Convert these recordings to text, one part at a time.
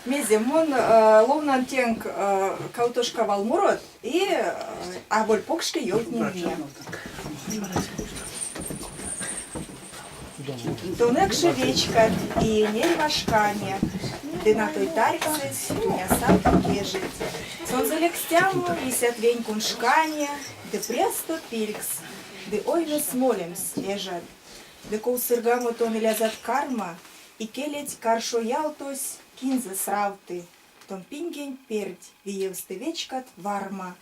Мезе, мон ловнан тенк кавтошка валморот и аволь покшке ёвтнемине. Тон экше вечкат иень эрьва шкане, Ды натой тарьксэсь тунясак кежеть. Сонзэ лекстямо лисят вень куншкане, Ды прясто пильгс, ды оймес молемс эжат. Ды ков сыргамо тон илязат карма, Икелеть каршо ялтось кинзэ сравты. Тон пингень перть виевстэ вечкат варма,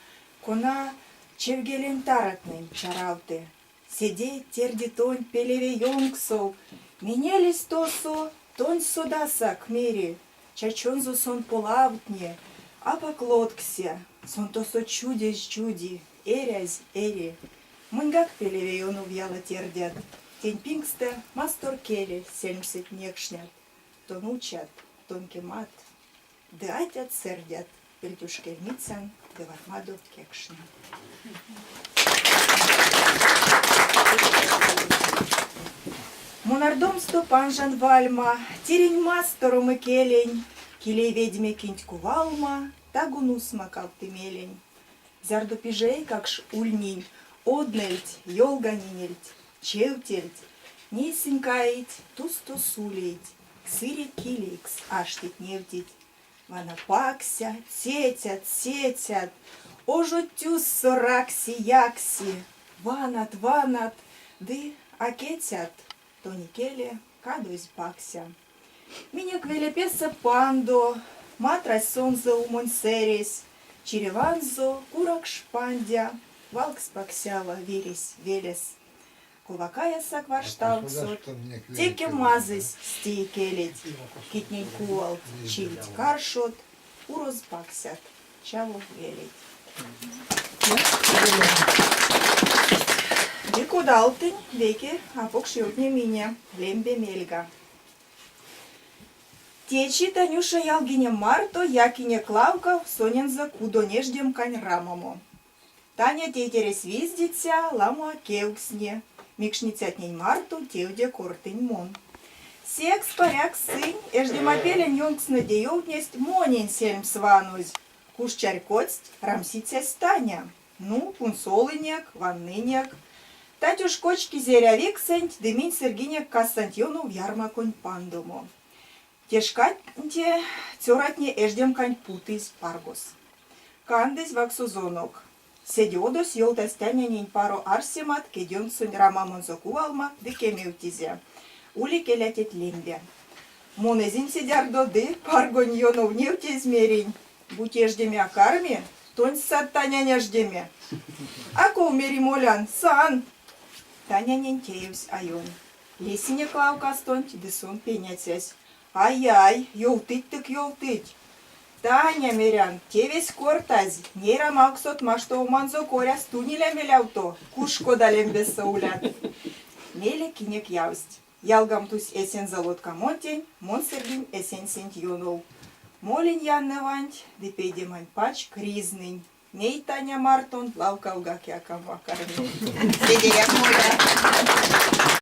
Кона чевгелень тарадтнэнь чаравты. Седей терди тонь пелеве ёнксов, Менелесь тосо, тонсь содасак, мери, Чачонзо сон полавтни, апак лотксе, Сон тосо чудезь чуди, эрязь эри. Моньгак пелеве ёнов яла тердят, Тень пингстэ мастор келе сельмсэть некшнят, Тон учат, тон кемат, ды атят-сэрдят Пельтюш кельмицян ды вармадо кекшнян. Мон ардомсто панжан вальма, Тиринь мастором икелень, Килей ведьме кинть кувалма, Таго нусмакавты мелень. Зярдо пиже эйкакш ульнинь, Однэльть, ёлганинельть, чевтельть, Ней сынь каить тусто сулейть, Сыре килейкс аштить-невтить. Вана пакся, цецят, цецят, Ожо тюссо ракси-якси. Ванат, ванат, ды а кецят, Тонь икеле кадозь пакся. Минек велепесэ пандо, Матрась сонзэ умонь сэресь, Чиреванзо куракш пандя, Валгсь паксява виресь велес. Кувакаясак варштавксот, теке мазысь сти икелеть, Китнень кувалт чиить каршот, уроз паксят, чаво велеть. Ды кода алтынь, вейке апокш ёвтнемине, лембе мельга. Течи Танюша ялгине марто якинек лавкав сонензэ кудонеждемкань рамамо. Таня тейтересь виздиця, ламо кевкстни, микшницятнень марто тевде кортынь мон. Секс, паряк, сынь эждемапелень ёнкстнэде ёвтнесть монень сельмс ванозь, куш чарькодсть рамсицясь Таня. Ну, кунсолынек, ваннынек. Татюш кочкизе эрявиксэнть ды минь сыргинек кассанть ёнов ярмаконь пандомо. Те шканть цёратне эждемканть путызь паргос. Кандызь ваксозонок. Седе одось ёвтась Танянень паро арсемат кедьёнксонь рамамонзо кувалма ды кемевтизе: ули келя теть лембе. Мон эзинь цидярдо ды паргонь ёнов невтезь меринь: бути эждеме а карми, тонсь сат Танянь эждеме. А ков, мери, молян, сан! Танянень теевсь а ён. Лисинек лавкастонть, ды сон пеняцясь: Ай-яй, ёвтыть тык ёвтыть. Таня, мерян, тевесь кортазь, ней рамавксот маштовоманзо коряс тунь иля мелявто, куш кода лембесэ улят. Мейле кинек явсть. Ялгам тусь эсензэ лоткамонтень, мон сыргинь эсенсенть ёнов. Молинь яннэванть ды пейдемань пачк ризнынь. Ней Таня мартон лавкавгак якамо а карми. Седеяк моля.